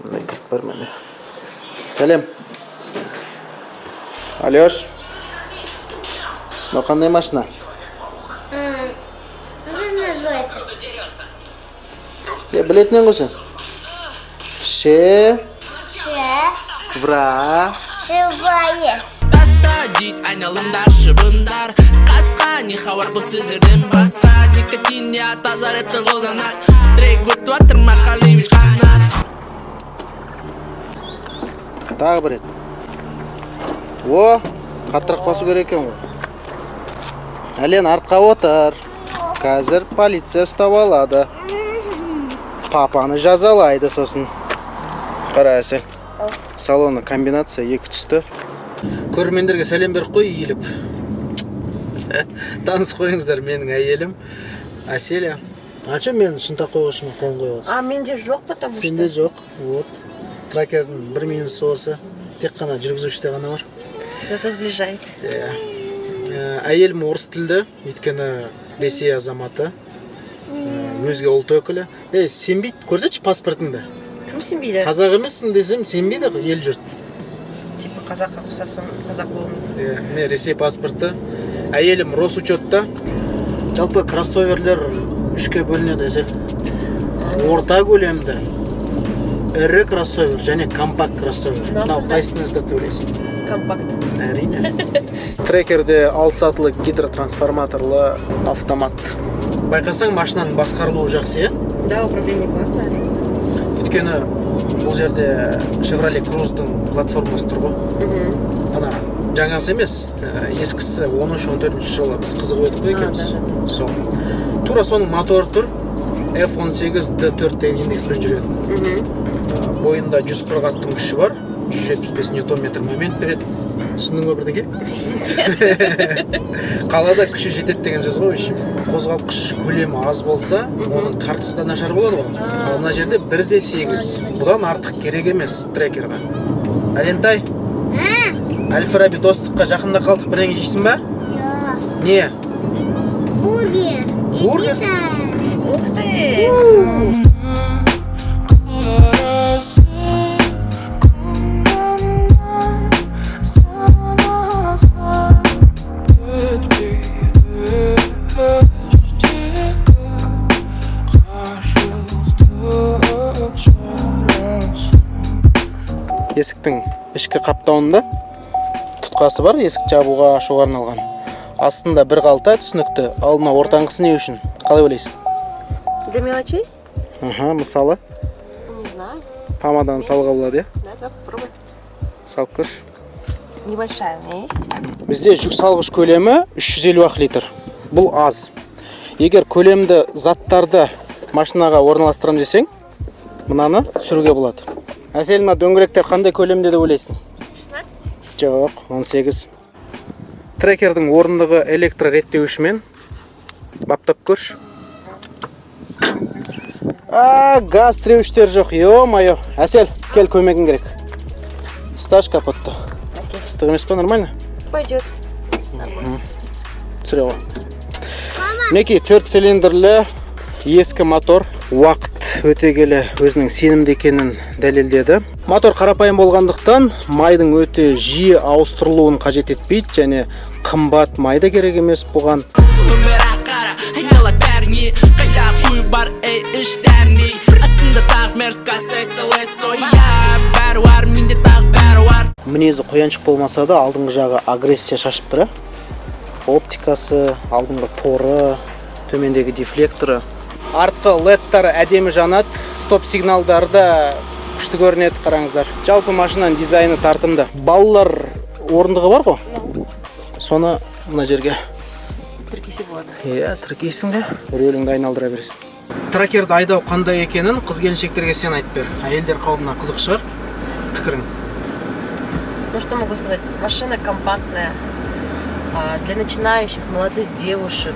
Мындай кілт бар менде. Сәлем, Алеш. Мынау қандай машина? Как называется? Е, білетін едің ғой сен. Ше. Ше. Вра. Шевроле. Таста дейді айналамда шыбындар. Қасқа не хабар, бұл сөздерден басқа. Никотин я таза рэптен қолданады. Трек өтіп жатыр, Марқалевич Қанат. Тағы бір рет. О, қаттырақ басу керек екен ғой. Әлен, артқа отыр. Қазір полиция ұстап алады. Папаны жазалайды сосын. Қара, Әсел. Салоны комбинация, екі түсті. Көрермендерге сәлем беріп қой иіліп. Танысып қойыңыздар, менің әйелім Әселя. А че мен шынтақ қойғышыма қолын қойып отырсың? А менде жоқ, потому что. Сенде жоқ. Вот. Тракердің бір минусы осы. Тек қана жүргізушіде ғана бар. Это сближает. Иә. Әйелім орыс тілді, өйткені Ресей азаматы. Өзге ұлт өкілі. Ей, сенбейді, көрсетші паспортыңды. Кім сенбейді? Қазақ емессің десем, сенбейді ғой ел жұрт. Типа қазаққа ұқсасың, қазақ болуым. Иә, міне, Ресей паспорты. Әйелім росучетта. Жалпы кроссоверлер үшке бөлінеді, Әсел. Орта көлемді, ірі кроссовер және компакт кроссовер. Мынау Мынау қандай? қайсысын жатады деп ойлайсың? Компакт. Әрине. Трекерде алты сатылы гидротрансформаторлы автомат. Байқасаң, машинаның басқарылуы жақсы, иә? Да, управление классное. Өйткені бұл жерде Chevrolet Cruze-дың платформасы тұр ғой. Ана жаңасы емес, ескісі, 13-14 жылы біз қызығып едік қой екеуміз. Сол. Тура соның моторы тұр. F18 D4 деген индекспен жүреді. Бойында 140 аттың күші бар, 175 ньютон метр момент береді. Түсіндің ба бірдеңе? Қалада күші жетеді деген сөз ғой, в общем. Қозғалтқыш көлемі аз болса, оның тартысы да нашар болады ғой. Ал мына жерде 1,8. Бұдан артық керек емес трекерға. Әлентай, Әл Фараби, Достыққа жақында қалдық, бірдеңе жейсің ба? Жоқ. Не? Бургер. И Бургер? пицца. Ух ты! Қарасы күнімнің санасам, бітпейді іштегі ғашықтық жарасы. Есіктің ішкі қаптауында тұтқасы бар, есік жабуға, ашуға арналған. Астында бір қалта, түсінікті. Ал мына ортаңғысы не үшін, қалай ойлайсың? Для мелочей? Аха, мысалы? Не знаю. Помаданы салуға болады, иә? Да, давай попробуй. Салып көрші. Небольшая у меня есть. Бізде жүк салғыш көлемі 350 ақ литр. Бұл аз. Егер көлемді заттарды машинаға орналастырамын десең, мынаны түсіруге болады. Әсел, мына дөңгелектер қандай көлемде деп ойлайсың? 16? Жоқ, 18. Трекердің орындығы электрореттеуішімен. Баптап көрші. А, газ тіреуіштер жоқ, ё-моё. Әсел, кел, көмегің керек. Ұсташы капотты. Ыстық емес па, нормально? Пойдет. Түсіре ғой. Мінекей, төрт цилиндрлі ескі мотор уақыт өте келе өзінің сенімді екенін дәлелдеді. Мотор қарапайым болғандықтан, майдың өте жиі ауыстырылуын қажет етпейді және қымбат май да керек емес бұған. Өмір қара айналады бәріне. Қайда қой бар, ей, іштеріне. Астында тағы мерс SLS, ой, я. Бәрі бар менде, тағы бәрі бар. Мінезі қояншық болмаса да, алдыңғы жағы агрессия шашып тұр, иә? Оптикасы, алдыңғы торы, төмендегі дефлекторы, артқы ледтары әдемі жанады, стоп сигналдары да күшті көрінеді, қараңыздар. Жалпы машинаның дизайны тартымды. Балалар орындығы бар ғой, соны мына жерге Тіркесе болады. Иә, тіркейсің де, рөліңді айналдыра бересің. Тракерді айдау қандай екенін қыз келіншектерге сен айтып бер. Әйелдер қауымына қызық шығар пікірің. Ну, что могу сказать? Машина компактная. Для начинающих молодых девушек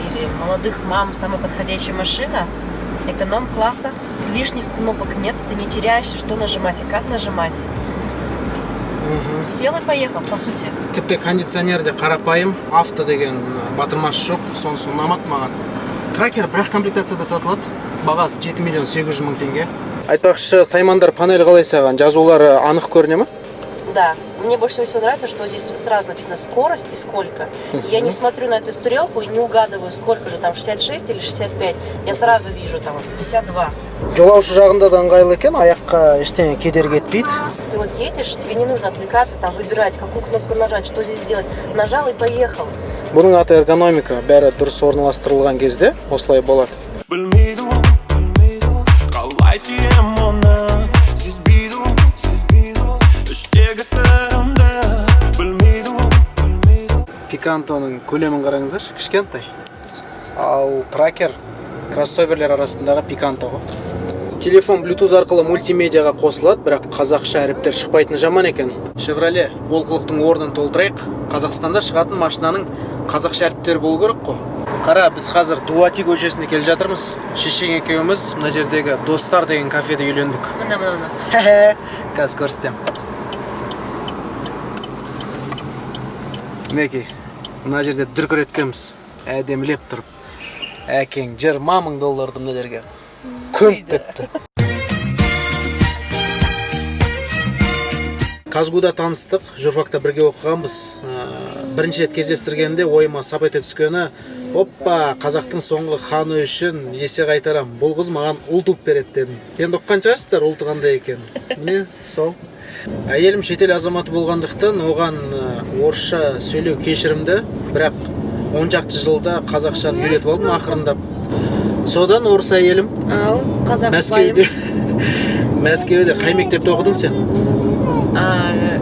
или молодых мам самая подходящая машина. Эконом-класса. Лишних кнопок нет, ты не теряешься, что нажимать и как нажимать. Сел и поехал, по сути. Тіпті кондиционер де қарапайым, авто деген батырмасы жоқ, сонысы ұнамады маған. Тракер бір ақ комплектацияда сатылады, бағасы 7 миллион 800 мың теңге. Айтпақшы, саймандар, панель қалай саған? Жазулары анық көріне ма? Да, мне больше всего нравится, что здесь сразу написано скорость и сколько. Я не смотрю на эту стрелку и не угадываю, сколько же там, 66 или 65. Я сразу вижу там 52. Жолаушы жағында да ыңғайлы екен, аяққа ештеңе кедергі етпейді. Ты вот едешь, тебе не нужно отвлекаться, там выбирать, какую кнопку нажать, что здесь сделать. Нажал и поехал. Бұның аты эргономика. Бәрі дұрыс орналастырылған кезде осылай болады. Білмейді ол, білмейді ол, қалай сүйем оны. Сезбейді ол, сезбейді ол, іштегі сырымды. Білмейді ол, білмейді ол. Пикантоның көлемін қараңыздаршы, кішкентай. Ал Тракер кроссоверлер арасындағы Пиканто ғой. Телефон Bluetooth арқылы мультимедиаға қосылады, бірақ қазақша әріптер шықпайтыны жаман екен. Chevrolet, олқылықтың орнын толтырайық. Қазақстанда шығатын машинаның қазақша әріптері болу керек қой. Қара, біз қазір Дулати көшесінде келе жатырмыз. Шешең екеуміз мына жердегі Достар деген кафеде үйлендік. Мына, мына, мына. Қазір көрсетемін. Мінекей, мына жерде дүркіреткенбіз, әдемілеп тұрып. Әкең 20 000 долларды мына жерге көміп кетті. КазГУда таныстық, журфакта бірге оқығанбыз. Бірінші рет кездестіргенде ойыма сап ете түскені: оппа, қазақтың соңғы ханы үшін есе қайтарам, бұл қыз маған ұл туып береді дедім. Енді ұққан шығарсыздар ұлты қандай екенін. Міне, сол. Әйелім шетел азаматы болғандықтан, оған орысша сөйлеу кешірімді, бірақ 10 шақты жылда қазақшаны үйретіп алдым ақырындап. Содан орыс әйелім. Ал қазақ. Мәскеуде қай мектепте оқыдың сен?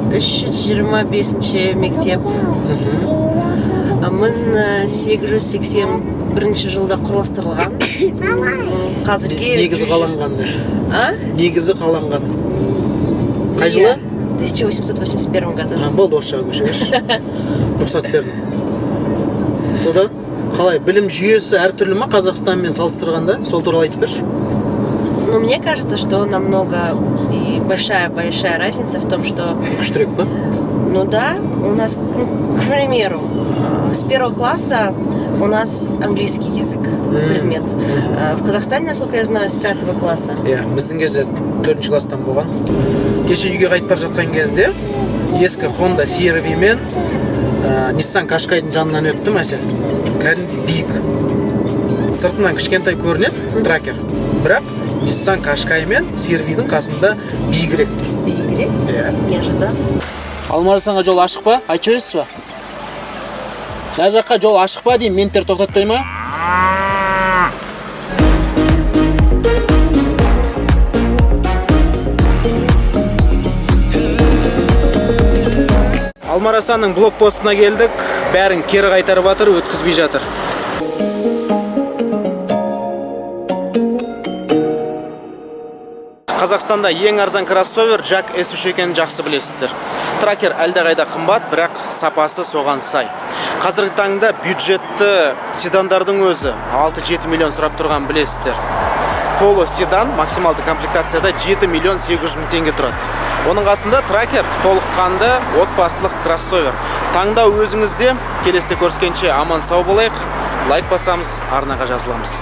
325-ші мектеп, 1881 жылда құрастырылған. Қазірге Негізі қаланған. А? Негізі қаланған қай жылы? Иә, 1881 году. А, болды, орысшаға көше берші, рұқсат бердім. Содан қалай, білім жүйесі әртүрлі ма Қазақстанмен салыстырғанда? Сол туралы айтып берші. Но мне кажется, что намного и большая-большая разница в том, что Күштірек па? Ну да, у нас, ну, к примеру, с первого класса у нас английский язык, предмет. В Казахстане, насколько я знаю, с пятого класса. Иә, біздің кезде төртінші класстан болған. Кеше үйге қайтып бара жатқан кезде ескі Honda CR-V мен Nissan Qashqai'дың жанынан өттім. Әсел, кәдімгідей биік. Сыртынан кішкентай көрінеді Тракер, бірақ Nissan Qashqai мен CR-V-дің қасында биігірек тұр. Биігірек? Иә. Не ожидал. Алмарасанға жол ашық па, айтып жібересіз ба? Мына жаққа жол ашық па деймін, менттер тоқтатпай ма? Алмарасанның блокпостына келдік. Бәрін кері қайтарып жатыр, өткізбей жатыр. Қазақстанда ең арзан кроссовер JAC S3 екенін жақсы білесіздер. Тракер әлдеқайда қымбат, бірақ сапасы соған сай. Қазіргі таңда бюджетті седандардың өзі 6-7 миллион сұрап тұрған, білесіздер. Поло седан максималды комплектацияда 7 миллион 800 мың теңге тұрады. Оның қасында Тракер толыққанды отбасылық кроссовер. Таңдау өзіңізде. Келесі көріскенше аман сау болайық. Лайк басамыз, арнаға жазыламыз.